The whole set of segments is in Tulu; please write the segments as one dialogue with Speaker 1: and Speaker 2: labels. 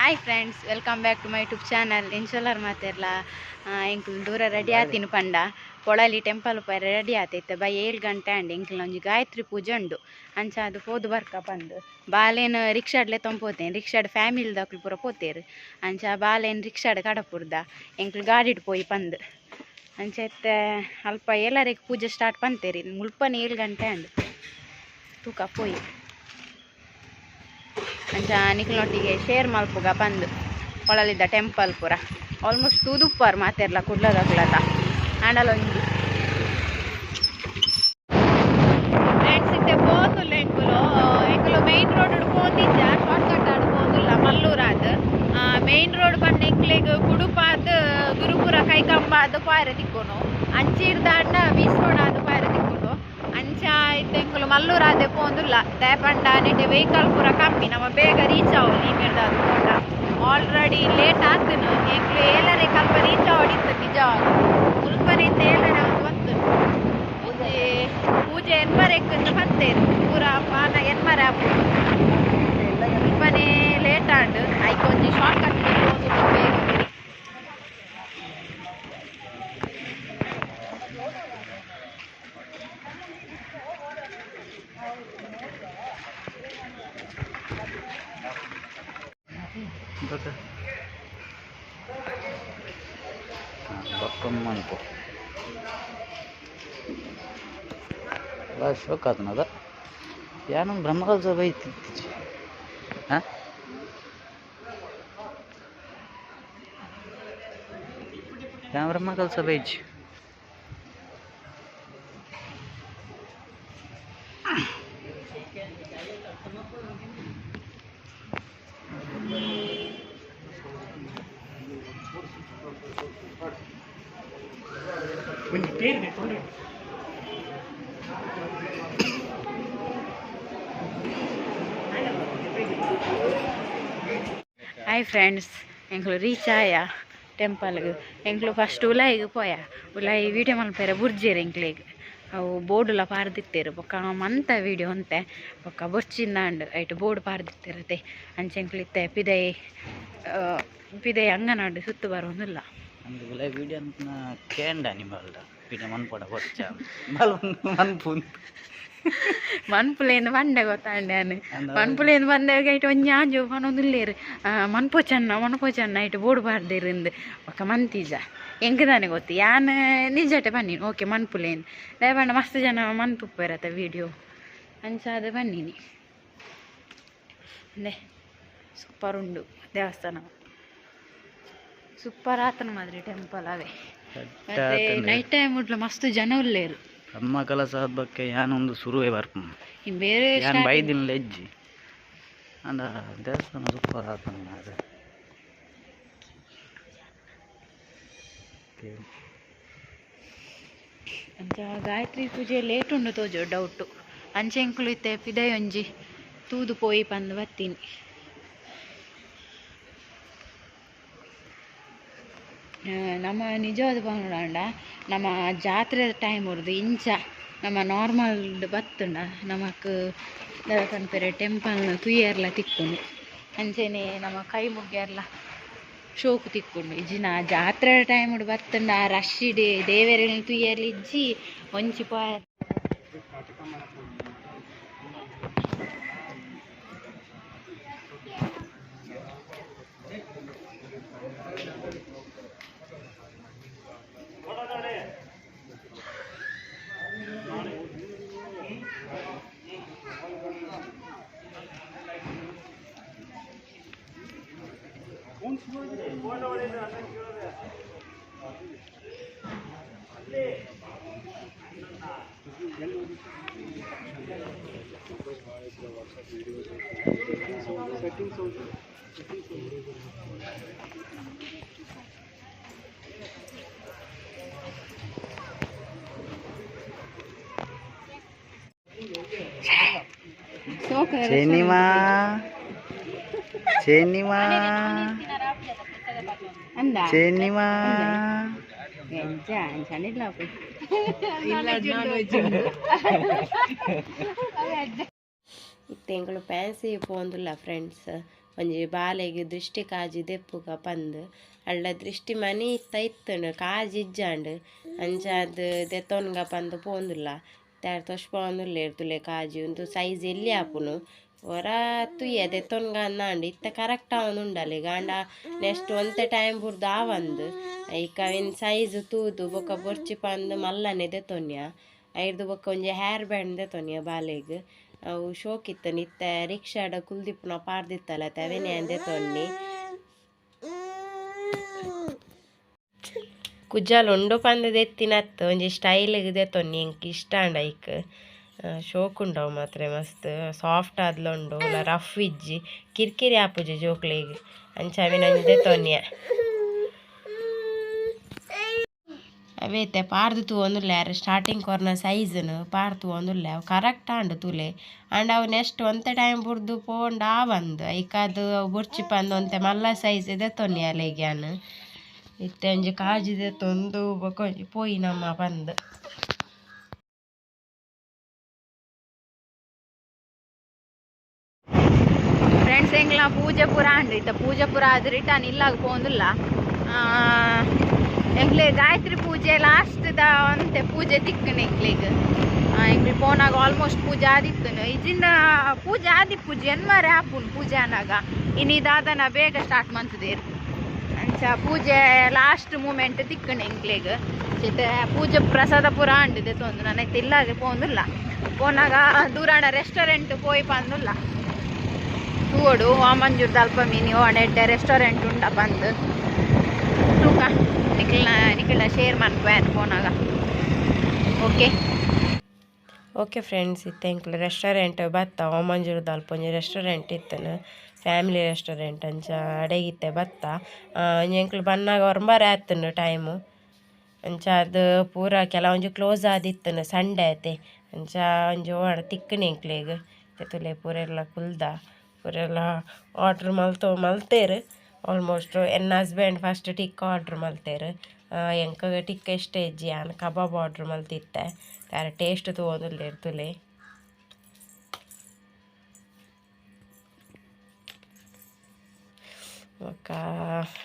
Speaker 1: Hi friends, welcome back to my YouTube channel. ಇನ್ಶೋಲರ್ ಮಾತೆರ್ಲ ಎಂಕ್ಲು ದೂರ ರೆಡಿ ಆತಿನ ಪಂಡ ಪೊಳಲಿ ಟೆಂಪಲ್ ಪೋಯರೆ ರೆಡಿ ಆತೈತೆ ಬೈ 7 ಗಂಟೆ ಅಂಡ್ ಎಂಕ್ಲ ಒಂಜಿ ಗಾಯತ್ರಿ ಪೂಜೆ ಉಂಡು ಅಂಚ ಅದು ಪೋದು ಬರ್ಕ ಪಂದು ಬಾಲೇನ್ ರಿಕ್ಷಾಡ್ಲೆ ತೊಂಪೋತೇನೆ ರಿಕ್ಷಾಡ್ ಫ್ಯಾಮಿಲಿ ದಕ್ಲು ಪೂರ ಪೋತೇರು ಅಂಚ ಬಾಲೇನ್ ರಿಕ್ಷಾಡ್ ಕಡಪುರ್ದ ಎಂಕ್ಲು ಗಾಡಿಡ್ ಪೋಯಿ ಪಂದು ಅಂಚ ಇತ್ತೆ ಅಲ್ಪ ಏಳರೆಗ್ ಪೂಜೆ ಸ್ಟಾರ್ಟ್ ಪಂತೇರಿ ಮುಲ್ಪನೆ 7 ಗಂಟೆ ಅಂಡ್ ತೂಕ ಪೋಯಿ ಅಂಚ ನಿಕ್ಲೊಟ್ಟಿಗೆ ಶೇರ್ ಮಲ್ಪುಗ ಪಂದು ಪೊಳಲಿದ್ದ ಟೆಂಪಲ್ ಪೂರ ಆಲ್ಮೋಸ್ಟ್ ತೂದುಪ್ಪಾರ್ ಮಾತೆರ್ಲ ಕುಡ್ಲದಕ್ಲತ ಆಂಡಲ ಒಂಜಿ ಫ್ರೆಂಡ್ಸ್ ಇತ್ತೆ ಪೋಂದುಲ್ಲ ಎಂಕುಲು ಎಂಕುಲು ಮೈನ್ ರೋಡ್ ಪೋಂದಿಜ್ಜ ಶಾರ್ಟ್ ಕಟ್ ಆಡ್ ಪೋಂದುಲ್ಲ ಮಲ್ಲೂರಾದ್ ಮೈನ್ ರೋಡ್ ಪಂಡ ಎಂಕ್ಲೆಗ್ ಕುಡುಪಾದ್ ಗುರುಪುರ ಕೈಕಂಬಾದ್ ಪಾಯರೆ ತಿಕ್ಕೊನು ಅಂಚಿರ್ದಾಂಡ ಬೀಸ್ ರೋಡ್ ಆದ್ ಪಾಯರೆ ತಿಕ್ಕೊನು ಅಂಚ ಇತ್ತೆ ಎಂಕುಲು ಮಲ್ಲೂರಾದೆ ಪೋಂದುಲ್ಲ ದಾಯೆ ನೆಟ್ಟೆ ವೆಹಿಕಲ್ ಪೂರ ಕಮ್ಮಿ ನಮ್ಮ ಬೇಗ ರೀಚ್ ಆವೊಲಿ ಇಮಿರ್ದಾದ್ ಪೋಂಡ ಆಲ್ರೆಡಿ ಲೇಟ್ ಆತನು ಎಂಕ್ಲು ಏಳರೆ ಕಲ್ಪ ರೀಚ್ ಆವಡಿತ್ತು ನಿಜವಾದ್ ಮುಲ್ಪನೆ ಇತ್ತೆ ಏಳರೆ ಒಂದು ಬತ್ತುನು ಪೂಜೆ ಪೂಜೆ ಎನ್ಮರೆಕ್ ಪಂತೇರು ಪೂರ ಪಾನ ಎನ್ಮರೆ ಆಪುಂಡು ಮುಲ್ಪನೆ ಲೇಟ್ ಆಂಡ್ ಐಕ್ ಒಂಜಿ ಶಾರ್ಟ್ ಕಟ್ ಪೋಂದುಲ್ಲ ಬೇಗ ಮಿನಿ.
Speaker 2: ಬಕ್ಕಮ್ಮನ್ಪು ಶೋಕ್ ಆತನದ ಯಾನೊಂದು ಬ್ರಹ್ಮಕಲಶ ಬೈತಿತ್ತೀಚಿ ಹಾಂ ಯಾನ್ ಬ್ರಹ್ಮಕಲಶ ಬೈಜಿ
Speaker 1: ಹಾಯ್ ಫ್ರೆಂಡ್ಸ್, ಎಂಕ್ಲು ರೀಚ್ ಆಯ ಟೆಂಪಲ್ಗ್ ಎಂಕ್ಲು ಫಸ್ಟ್ ಉಲಾಯಿಗ್ ಪೋಯ ಉಲಾಯಿ ವೀಡಿಯೋ ಮಲ್ಪೆರೆ ಬುರ್ಜೆರ್ ಎಂಕ್ಲೆಗ್ ಅವು ಬೋರ್ಡುಲ ಪಾರ್ದಿತ್ತೇರು ಬೊಕ್ಕ ಮಂತ ವೀಡಿಯೋ ಅಂತೆ ಬೊಕ್ಕ ಬೊರ್ಚಿಂದಾಂಡ್ ಐಟ್ ಬೋರ್ಡ್ ಪಾರ್ದಿತ್ತಿರತೆ ಅಂಚ ಎಂಕ್ಲು ಇತ್ತೆ ಪಿದೈ ಪಿದೈ ಅಂಗನಾಡು ಸುತ್ತು ಬರೋದಿಲ್ಲ
Speaker 2: ಅಂದು ಉಲಾಯಿ ವೀಡಿಯೋ ಕೇಂಡ ನಿಂಬಲ್ದ ವೀಡಿಯೋ ಮನ್ಪೊಡ ಬೊರ್ಚ ಬಲ್ ಮನ್ಪು
Speaker 1: ಮನ್ಪುಲೇಂದು ಬಂಡೆ ಗೊತ್ತಾಂಡೆ ಮನ್ಪುಲೇಂದು ಬಂದಾಗ ಐಟ್ ಒಂಜಿ ಆಂಜು ಪನೊಂದುಲ್ಲೇರು ಮನ್ಪೋಚನ್ನ ಮನ್ಪೋಚನ್ನ ಐಟ್ ಬೋರ್ಡ್ ಪಾರ್ದಿರಿಂದು ಬೊಕ್ಕ ಮಂತಿಜ ಎಂಕ್ ದಾನೆ ಗೊತ್ತು ಯಾನ್ ನಿಜಟೆ ಬನ್ನಿನಿ ಓಕೆ ಮನ್ಪುಲೇಂದು ದಾಯೆ ಪಂಡ ಮಸ್ತ್ ಜನ ಮನ್ಪುಪ್ಪೆರತ ವೀಡಿಯೋ ಅಂಚಾದ್ ಬನ್ನಿನಿ ಅಂದೆ ಸೂಪರ್ ಉಂಡು ದೇವಸ್ಥಾನ ಸೂಪರ್ ಆತನ ಮಾದ್ರಿ ಟೆಂಪಲ್ ಅವೇ ಮತ್ತೆ ನೈಟ್ ಟೈಮ್ ಉಡ್ಲ ಮಸ್ತ್ ಜನ ಉಲ್ಲೇರು
Speaker 2: ಬ್ರಹ್ಮ ಕಲಶ ಬಗ್ಗೆ ಯಾನೊಂದು ಸುರುವೆ ಬರ್ಪು
Speaker 1: ಬೇರೆ
Speaker 2: ಯಾನ್ ಬೈದಿನ ಲೆಜ್ಜಿ ಅಂಡ ದೇವಸ್ಥಾನ ಸೂಪರ್ ಆತನ ಅದು
Speaker 1: ಅಂಚ ಗಾಯತ್ರಿ ಪೂಜೆ ಲೇಟ್ ಉಂಡು ತೋಜು ಡೌಟು ಅಂಚೆ ಎಂಕುಲು ಇತ್ತೆ ಪಿದೈ ಒಂಜಿ ತೂದು ಪೋಯಿ ಪಂದು ಬತ್ತೀನಿ ನಮ್ಮ ನಿಜವಾದ ಪನೊಡಾಂಡ ನಮ್ಮ ಜಾತ್ರೆ ಟೈಮ್ ಉರ್ದು ಇಂಚ ನಮ್ಮ ನಾರ್ಮಲ್ ಬತ್ತುಂಡ ನಮಕ್ ದಾದ ಪನ್ಪೆರೆ ಟೆಂಪಲ್ನ ತುಯ್ಯರ್ಲ ತಿಕ್ಕುಂಡು ಅಂಚೆನೆ ನಮ್ಮ ಕೈ ಮುಗ್ಯರ್ಲ ಶೋಕು ತಿಕ್ಕುಂಡು ಇಜ್ಜಿನ ಜಾತ್ರೆ ಟೈಮ್ ಬತ್ತುಂಡ ರಶ್ ಇಡಿ ದೇವೆರೆನ್ ತುಯ್ಯರ್ಲ ಇಜ್ಜಿ ಒಂಜಿ ಪೋಯ
Speaker 2: ಚೆನ್ನಿಮಾ ಚೆನ್ನಿಮಾ
Speaker 1: ಅಂದ
Speaker 2: ಚೆನ್ನಿಮಾ
Speaker 1: ಎಂಚ ಅಂಚನಿಲ್ಲ
Speaker 3: ಇತ್ತೆ ಎಂಕುಲು ಫ್ಯಾನ್ಸಿ ಪೋಂದುಲ್ಲ ಫ್ರೆಂಡ್ಸ್. ಒಂಜಿ ಬಾಲೆಗ್ ದೃಷ್ಟಿ ಕಾಜಿ ದೆಪ್ಪುಗ ಪಂದ್ ಅಳ್ಳ ದೃಷ್ಟಿ ಮನಿ ಇತ್ತ ಇತ್ತುಂಡು ಕಾಜಿ ಇಜ್ಜಾಂಡ್ ಅಂಚಾದ್ ದೆತ್ತೊನ್ಗ ಪಂದ್ ಪೋಂದುಲ್ಲ ತಾರೆ ತೊಷ್ಪಾವೊಂದುಲ್ಲೆರ್ ತುಲೆ ಕಾಜಿ ಉಂದು ಸೈಜ್ ಎಲ್ಲಿ ಆಪುನು ಒರ ತೂಯೆ ದೆತ್ತೊನ್ಗ ಅಂದಾಂಡ್ ಇತ್ತೆ ಕರೆಕ್ಟ್ ಆವೊಂದುಂಡಲ್ಲ ಆಂಡ ನೆಕ್ಸ್ಟ್ ಒಂತೆ ಟೈಮ್ ಬುಡ್ದು ಆವಂದ್ ಐಕ್ ಅವೆನ್ ಸೈಜ್ ತೂದು ಬೊಕ ಬೊರ್ಚಿ ಪಂದ್ ಮಲ್ಲನೆ ದೆತ್ತೊನ್ಯ ಐರ್ದ್ ಬೊಕ ಒಂಜಿ ಹೇರ್ ಬ್ಯಾಂಡ್ ದೆತ್ತೊನ್ಯ ಬಾಲೆಗ್ ಅವು ಶೋಕಿತ್ತುಂಡು ಇತ್ತೆ ರಿಕ್ಷಾಡ್ ಕುಲ್ದಿಪ್ಪುನ ಪಾಡ್ದಿತ್ತಲ್ಲ ಅವೆನೆ ಯಾನ್ ದೆತ್ತೊನ್ನಿ. ಕುಜಲ್ ಉಂಡು ಪಂದ್ ದೆತ್ತಿನತ್ತು ಒಂಜಿ ಸ್ಟೈಲ್ಗ್ ದೆತ್ತೊನ್ನಿ ಎಂಕ್ ಇಷ್ಟ ಆಂಡ್ ಐಕ್ ಶೋಕುಂಡು ಅವು ಮಾತ್ರ ಮಸ್ತ್ ಸಾಫ್ಟ್ ಆದ್ಲ ಉಂಡು ಒಲ ರಫ್ ಇಜ್ಜಿ ಕಿರಿಕಿರಿ ಆಪುಜಿ ಜೋಕ್ಲೆಗ್ ಅಂಚ ಅವೆನ್ ಒಂಜಿ ದೆತ್ತೊನ್ಯ. ಅವೇತೆ ಪಾಡ್ದ್ ತೂವೊಂದುಲ್ಲೆ ಆರ್ ಸ್ಟಾರ್ಟಿಂಗ್ ಕೊರ್ನ ಸೈಜ್ನು ಪಾಡ್ದ್ ತೂವೊಂದುಲ್ಲೆ ಅವು ಕರೆಕ್ಟ್ ಆಂಡ್ ತೂಲೆ ಆಂಡ ಅವು ನೆಕ್ಸ್ಟ್ ಒಂತೆ ಟೈಮ್ ಬುಡ್ದು ಪೋಂಡ ಆವಂದ್ ಐಕಾದ್ ಅವು ಬೊರ್ಚಿ ಪಂದ್ ಒಂತೆ ಮಲ್ಲ ಸೈಜ್ ದೆತ್ತೊನ್ನಿ ಅಲೆಗ್ ಯಾನ್ ಇತ್ತೆ ಒಂಜಿ ಕಾಜಿ ದೆತ್ತೊಂದು ಬೊಕ ಒಂಜಿ ಪೋಯಿ ನಮ ಪಂದ್.
Speaker 1: ಫ್ರೆಂಡ್ಸ್ ಎಂಕ್ಲ ಪೂಜೆ ಪೂರ ಆಂಡ್ ಇತ್ತ ಪೂಜೆ ಪೂರ ಆದ್ ರಿಟರ್ನ್ ಇಲ್ಲಾಗ ಪೋಂದುಲ್ಲ. ಎಂಕ್ಲೆ ಗಾಯತ್ರಿ ಪೂಜೆ ಲಾಸ್ಟ್ ದ ಒಂತೆ ಪೂಜೆ ತಿಕ್ಕುಂಡು ಎಂಕ್ಲೆಗ್. ಎಂಕ್ಲೆ ಪೋನಾಗ ಆಲ್ಮೋಸ್ಟ್ ಪೂಜೆ ಆದಿತ್ತುನು ಇಜಿಂದ ಪೂಜೆ ಆದಿ ಪೂಜೆ ಎನ್ಮರೆ ಆಪುಂಡು ಪೂಜೆ ಆನಾಗ ಇನಿ ದಾದನ ಬೇಗ ಸ್ಟಾರ್ಟ್ ಮಂತುದೇರ್ ಅಂಚ ಪೂಜೆ ಲಾಸ್ಟ್ ಮೂಮೆಂಟ್ ತಿಕ್ಕುಂಡು ಎಂಕ್ಲೆಗ್. ಇತ್ತೆ ಪೂಜೆ ಪ್ರಸಾದ ಪೂರ ಆಂಡ್ ದೆತ್ತೊಂದು ನನ ಇತ್ತೆ ಇಲ್ಲಾಗ ಪೋಂದುಲ್ಲ. ಪೋನಾಗ ದೂರಾಣ ರೆಸ್ಟೋರೆಂಟ್ ಪೋಯಿ ಪಂದುಲ್ಲ ತೂವೊಡು ವಾಮಂಜೂರ್ದ ಅಲ್ಪ ಮೀನಿ ಓಣ ಎಡ್ಡೆ ರೆಸ್ಟೋರೆಂಟ್ ಉಂಡ ಪಂದ್ ತೂಕ ನಿಕ್ಲ್ನ ನಿಕ್ಲ್ನ ಶೇರ್ ಮನ್ಪುವೆ ಪೋನಾಗ. ಓಕೆ
Speaker 3: ಓಕೆ ಫ್ರೆಂಡ್ಸ್ ಇತ್ತೆ ಎಂಕ್ಲ ರೆಸ್ಟೋರೆಂಟ್ ಬತ್ತ ವಾಮಂಜೂರ್ದ ಅಲ್ಪ ಒಂಜಿ ರೆಸ್ಟೋರೆಂಟ್ ಇತ್ತುನು ಫ್ಯಾಮಿಲಿ ರೆಸ್ಟೋರೆಂಟ್ ಅಂಚ ಅಡೆಗಿತ್ತೆ ಬತ್ತ ಒಂಜಿ ಎಂಕ್ಲು ಬನ್ನಾಗ ಒರ್ಂಬರೆ ಆತುಂಡು ಟೈಮು ಅಂಚ ಅದು ಪೂರ ಕೆಲವೊಂಜಿ ಕ್ಲೋಸ್ ಆದಿತ್ತುನು ಸಂಡೆ ಆತೆ ಅಂಚ ಒಂಜಿ ಓಣ ತಿಕ್ಕುನಿ ಎಂಕ್ಲೆಗ್ ತೂಲೆ ಪೂರೆರ್ಲ ಕುಲ್ದ ಪೂರೆಲ್ಲ ಆರ್ಡ್ರ್ ಮಲ್ತೊ ಮಲ್ತೇರ್ ಆಲ್ಮೋಸ್ಟ್ ಎನ್ನ ಹಸ್ಬೆಂಡ್ ಫಸ್ಟ್ ಟಿಕ್ಕ ಆರ್ಡ್ರ್ ಮಲ್ತೇರ್ ಎಂಕ್ ಟಿಕ್ಕ ಇಷ್ಟ ಇಜ್ಜಿ ಯಾನ್ ಕಬಾಬ್ ಆರ್ಡ್ರ್ ಮಲ್ತಿತ್ತೆ ದಾರ ಟೇಸ್ಟ್ ತೂವೊಂದುಲ್ಲೆರ್ ತೂಲೆ. ಬೊಕ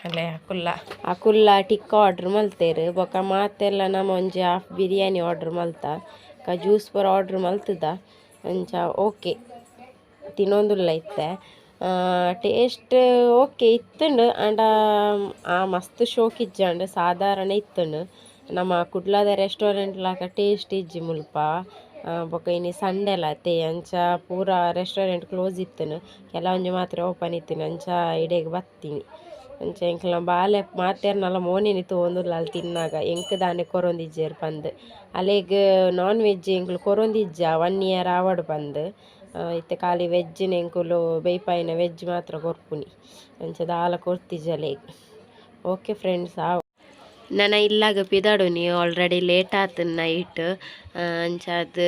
Speaker 3: ಅಲ್ಲೇ ಅಕುಲ್ಲ ಅಕುಲ್ಲ ಟಿಕ್ಕ ಆರ್ಡ್ರ್ ಮಲ್ತೇರ್ ಬೊಕ ಮಾತೆಲ್ಲ ನಮ ಒಂಜಿ ಹಾಫ್ ಬಿರಿಯಾನಿ ಆರ್ಡ್ರ್ ಮಲ್ತ ಬೊಕ ಜ್ಯೂಸ್ ಪೂರ ಆರ್ಡ್ರ್ ಮಲ್ತುದ ಅಂಚ ಓಕೆ ತಿನ್ನೊಂದುಲ್ಲ ಇತ್ತೆ ಟೇಸ್ಟ್ ಓಕೆ ಇತ್ತುಂಡು ಆಂಡ ಆ ಮಸ್ತ್ ಶೋಕ್ ಇಜ್ಜಾಂಡ್ ಸಾಧಾರಣ ಇತ್ತುಂಡು ನಮ್ಮ ಕುಡ್ಲದ ರೆಸ್ಟೋರೆಂಟ್ ಲಾಕ ಟೇಸ್ಟ್ ಇಜ್ಜಿ ಮುಲ್ಪ ಬೊಕ ಇನಿ ಸಂಡೆ ಅತೆ ಅಂಚ ಪೂರ ರೆಸ್ಟೋರೆಂಟ್ ಕ್ಲೋಸ್ ಇತ್ತುಂಡು ಕೆಲವೊಂಜಿ ಮಾತ್ರ ಓಪನ್ ಇತ್ತಿನಿ ಅಂಚ ಇಡೆಗ್ ಬತ್ತಿನಿ ಅಂಚ ಎಂಕ್ಲ್ನ ಬಾಲೆ ಮಾತೆರ್ನಲ ಮೋನೆನೆ ತೂವೊಂದುಲ್ಲ ಅಲ್ ತಿನ್ನಾಗ ಎಂಕ್ ದಾನೆ ಕೊರೊಂದಿಜ್ಜೆರ್ ಪಂದ್ ಅಲೆಗ್ ನಾನ್ ವೆಜ್ ಎಂಕ್ಲು ಕೊರೊಂದಿಜ್ಜ 1 ಇಯರ್ ಆವಡ್ ಪಂದ್ ಇತ್ತೆ ಖಾಲಿ ವೆಜ್ಜಿನ ಎಂಕುಲು ಬೇಯ್ಪಾಯಿನ ವೆಜ್ ಮಾತ್ರ ಕೊರ್ಪುನಿ ಅಂಚ ದಾಲ ಕೊರ್ತಿಜ್ಜಿ ಅಲೆಗ್. ಓಕೆ ಫ್ರೆಂಡ್ಸ್ ಆವು ನನ ಇಲ್ಲಾಗ ಪಿದಾಡುನಿ ಆಲ್ರೆಡಿ ಲೇಟ್ ಆತುಂಡು ನೈಟ್ ಅಂಚಾದ್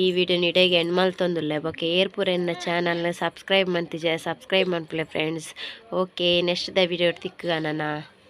Speaker 3: ಈ ವಿಡಿಯೋನ್ ಇಡೆಗ್ ಎಂಡ್ ಮಲ್ತೊಂದುಲ್ಲೆ ಬೊಕ ಏರ್ ಪೂರ ಎನ್ನ ಚಾನಲ್ನ ಸಬ್ಸ್ಕ್ರೈಬ್ ಮಂತಿಜ ಸಬ್ಸ್ಕ್ರೈಬ್ ಮನ್ಪುಲೆ friends. Okay next the video ತಿಕ್ಕುಗ ನನ.